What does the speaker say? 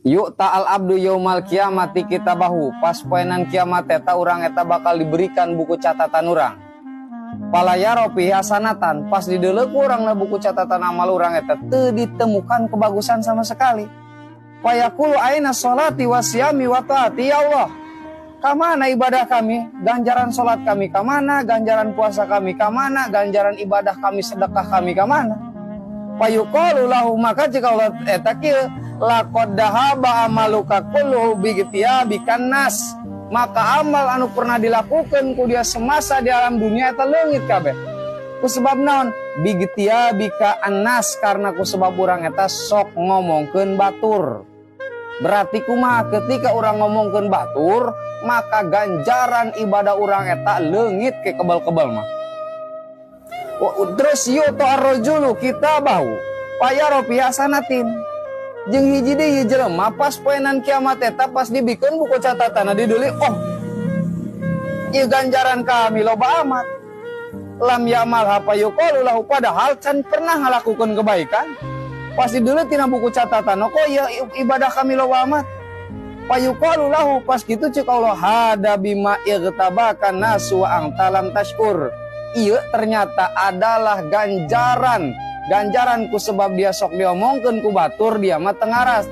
Yu'ta al abdu yaumal kiamati kitabahu. Pas poenan kiamat eta, urang eta bakal diberikan buku catatan urang. Fala yaro fihi hasanatan. Pas dideuleu ku urang na buku catatan amal urang eta, teu ditemukan kebagusan sama sekali. Fayaqulu aina sholati wa siyami wa taati, ya Allah? Kamana ibadah kami? Ganjaran sholat kami kamana? Ganjaran puasa kami kamana? Ganjaran ibadah kami, sedekah kami kamana? Fayuqalu lahu, maka ceuk Allah eta kieu, laqad dzahaba amaluka kulluhu bightiyabikan nas. Maka amal anu pernah dilakukan ku dia semasa di alam dunia eta leungit kabeh. Ku sebab naon? Bightiabika annas, karena ku sebab urang eta sok ngomongkeun batur. Berarti kumaha? Ketika urang ngomongkeun batur, maka ganjaran ibadah urang eta leungit ke kebal-kebal mah. Terus yu'ta arrajulu kitabahu fayaro fihi hasanatin. Jeung hiji deui jelema, pas poenan kiamat eta, pas dibikeun buku catatan, dideuleu, "Oh, ieu ganjaran kami loba amat." Lam ya'malha. Fayuqalu lahu, padahal can pernah ngalakukan kebaikan. Pas dideuleu tina buku catatan, "Oh, kok ya ibadah kami loba amat?" Fayuqalu lahu, pas gitu ceuk Allah, hadza bima ightabakan nasu wa anta lam tash'ur. Ieu ternyata adalah ganjaran ganjaran ku sebab dia sok diomongkeun ku batur, dia mah teu ngaras.